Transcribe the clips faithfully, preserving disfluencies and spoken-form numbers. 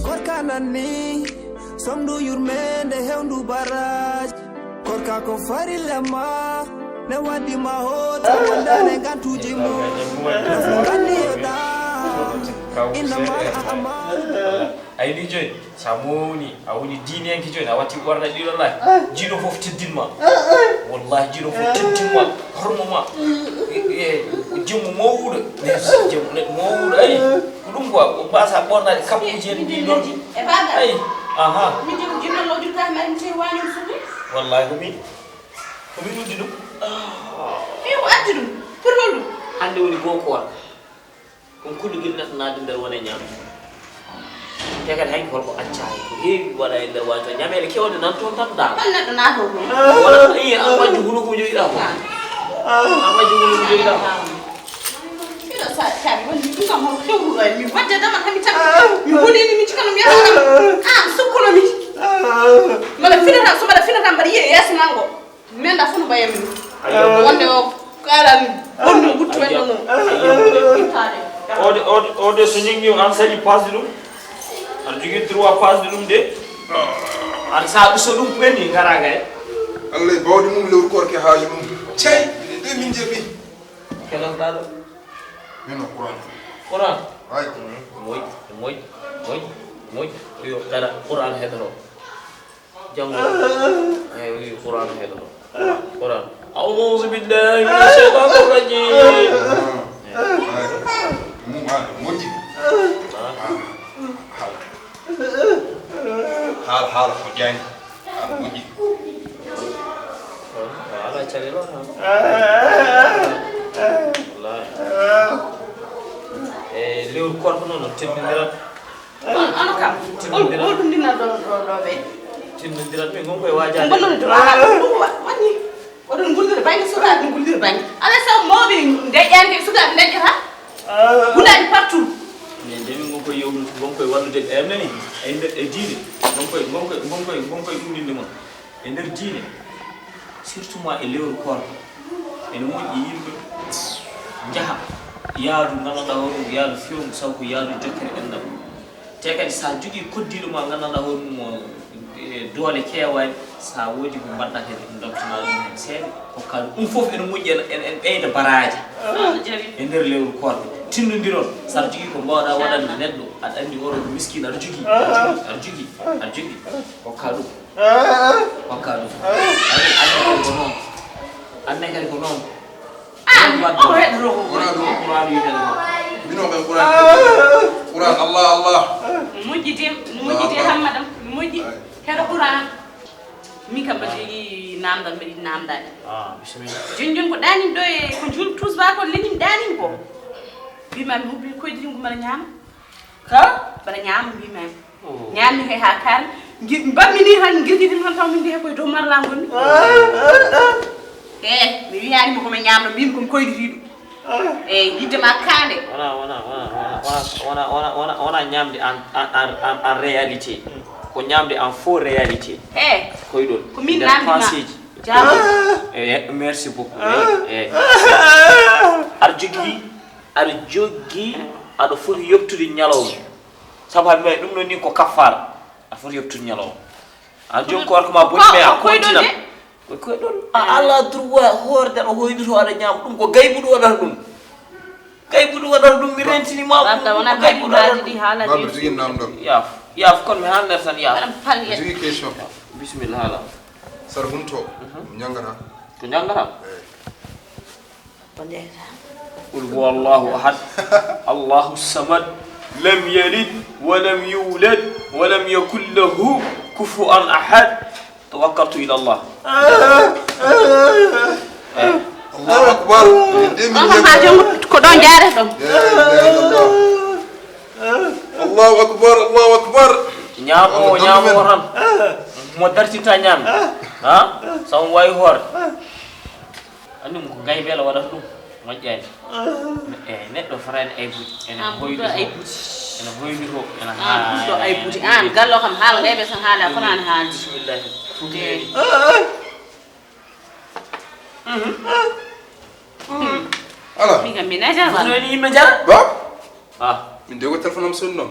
Korka nanni, somdu yurmende hewndu baraj. Korka ko farilla ma, ne waddi ma hoto wondane gantuji mum. Nafu gandi yoda, innama a'mal. Ay ni joy, sa mowni, a woni diiniyanke joy, a watti ɓorna ɗiɗo la. Jiiɗo fof teddin ma. Wallahi jiiɗo fof teddin ma. Hormo ma. E, e, jimmo mowɗo. Jimmo neɗɗo mowɗo, ay. Ko ɗum quoi, o mbasa ɓornaade kappuuji en ɗi ɗon. E baba. Ay, aha. Min jogi jinno lawdi ka mari mi tawi wañol suɓi. Wallahi ko min. Ko min uddi ɗum. Fi ko addi ɗum. Pour ɗum. Hannde woni goo koor. Kon kullugel neɗɗo naatde nder wona ñaam. Te kadi hay holko accaani. Ko heewi waɗa e nder waato. Ñameele kewɗe nan toon tan daal. Hol neɗɗo naatoo ɗum? Wala ko iya a majju hulu ko joyiɗaa ko. A majju hulu ko joyiɗaa ko. Miɗo sa caabi woni mi ɗum kam hol hewruɗo e mi wadde damal hami tan. Mi hulini mi cikano mi yaɗa. An sukkuno mi. Mala finata so mala finata mbaɗa yiye yeeso mango. Nenda funu mbayam ni. Ayyo. Wonde o kalan bonno guttu en ɗum. Ode ode ode so ñingi an sali passe ɗum. Aɗa jogii droit passe ɗum de. Aɗa sa ɗuso ɗum ko ɓenni ngara gay. Allah e bawɗe mum lewru korke haaju mum. Cey, de min jeɓi. Kelal ɗaɗo. Min o Quran. Quran. Ay. Moy, moy, moy, moy. Yo dara Quran hedoro. Janngo. Eyi, wi Qur'aana heɗoto. Qur'aana. أعوذ بالله من الشيطان الرجيم. Mum an moƴƴi. Haala, haala ko jaani. An moƴƴi. Ala calel o tan. Wallaahi. E lewru korko noon, no teddindirat. Ono kam, hol ɗum ndinna ɗo ɗo ɗo ɓe? Tinnondirat min ngon koye waajaade. Mballon to ala ɗum wa- wani. Oɗon nguldira bannge sukaaɓe nguldira bannge. Ala sa mawɓe deƴƴaani sukaɓe deƴƴata. Gulaani partout. Min de min ngon koye yewnude ngon koye wallude ɓe em nani. E nder e diine. Ngon koye ngon koye ngon koye ngon koye ɗumɗinde mon. E nder diine. Surtout ma e lewru koor. Ene moƴƴi yimɓe njaha yaadu nganndanɗaa hoore mum yaadu fewndo sabu ko yaadu jokkere enɗam. Te kadi so a jogii koddiiɗo ma nganndanɗaa hoore mum o e doole keewaani, so a woodi ko mbaɗɗaa kadi ndoktanaa ɗum heen seeɗa kokkaa ɗum. Ɗum fof ene moƴƴi en en ɓeyda baraaji e nder lewru koor. Tinnondiron so aɗa jogii ko mbaawɗaa waɗande neɗɗo aɗa anndi oɗo ko miskiin aɗa jogii aɗa jogii aɗa jogii kokkaa ɗum. Hokka ɗum. Anne kadi ko noon. Anne kadi ko noon. An on heɗɗo ko wona ɗum Qur'an wiyetee ɗo. Min o ɓen Qur'an. Qur'an Allah Allah. Moƴƴi de moƴƴi de hammadam moƴƴi. Heɗo Qur'an. Min kam mbaɗi namdal mbaɗi namdade. Ah, bismillah. Joni joni ko ɗanin ɗo e ko jul tusba ko lenin ɗanin ko. Mbima mi hubbi koyɗi ɗum ko mbaɗa ñaama. Ka? Mbaɗa ñaama mbima mi. Ñaami he haa kaari. Mbaɗmi ni han girgiɗin han taw min mbiya koye dow marla ngonmi. E mi wiyaani mo komi ñaamno mbimi komi koyditiiɗo. E yidde ma kaande. Wona wona wona wona wona wona wona wona ñaamde an an an réalité. Ko ñaamde en faux réalité. E koyɗol ko min namdi ma. Jaabo. E merci beaucoup. E aɗa jogii aɗa jogii aɗa foti yoɓtude ñalawma. Sabu hay mbaɗi ɗum ɗon ni ko kaffaara. A foti yoɓtude ñalawma. An joom ko warko ma boni mais a continue. Ko koy ɗon a ala droit hoorde aɗa hoyni to aɗa ñaama ɗum ko gaybuɗo waɗata ɗum. Gaybuɗo waɗata ɗum mi rentini ma ɗum ko gaybuɗo waɗata ɗum. Babu jigin namdal. Yaaf yaaf kon mi haalner tan yaaf. Jigi question. Bismillah hala. Sar hunto ñangata. Ko ñangata. قل هو الله أحد الله الصمد لم يلد ولم يولد ولم يكن له كفوا أحد توكلت إلى الله. الله أكبر. Ko ɗon jaare ɗon. الله أكبر الله أكبر. Ñaamo ñaamo tan. Mo dartinta ñaami. Ha? Sabu wawi hoore. Anndi mo ko gaybeela waɗata ɗum moƴƴaani. Eyi neɗɗo fotani aybude ene hoyni to ene hoyni to ene haala aybude an gallo kam haala gaybe tan haala kono an haala bisimillahi. Ala min kam mi najama woni yimɓe jara ba. Ah, min de ko téléphone am sonni noon.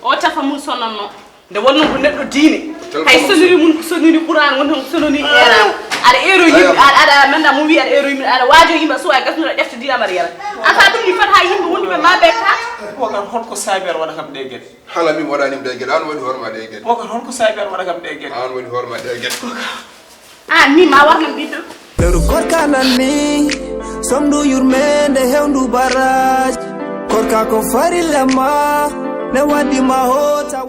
O tafa mum sonanno. Nde wonnoo ko neɗɗo diine. Hay soniri mum ko soniri Qur'an, won tan ko sonori eeraama. Aɗa eero yimɓe, aɗa, aɗa manda mo wi aɗa eero yimɓe, aɗa waajo yimɓe, so a gasnuɗo ƴefte diina mbaɗa yara. Ata ɗum ni fat ha yimɓe wonduɓe ma ɓe ka. Bocar, hol ko saabi aɗa waɗa kam ɗe geɗe? Hala min waɗani ɗum ɗe geɗe, an waɗi hoore ma ɗe geɗe. Bocar, hol ko saabi aɗa waɗa kam ɗe geɗe? An waɗi hoore ma ɗe geɗe. An ni ma warnam ɓiɗɗo. Leru korka nan ni, somdu yurmende hewndu baraji. Korka ko farilla ma, ne waddi ma hota.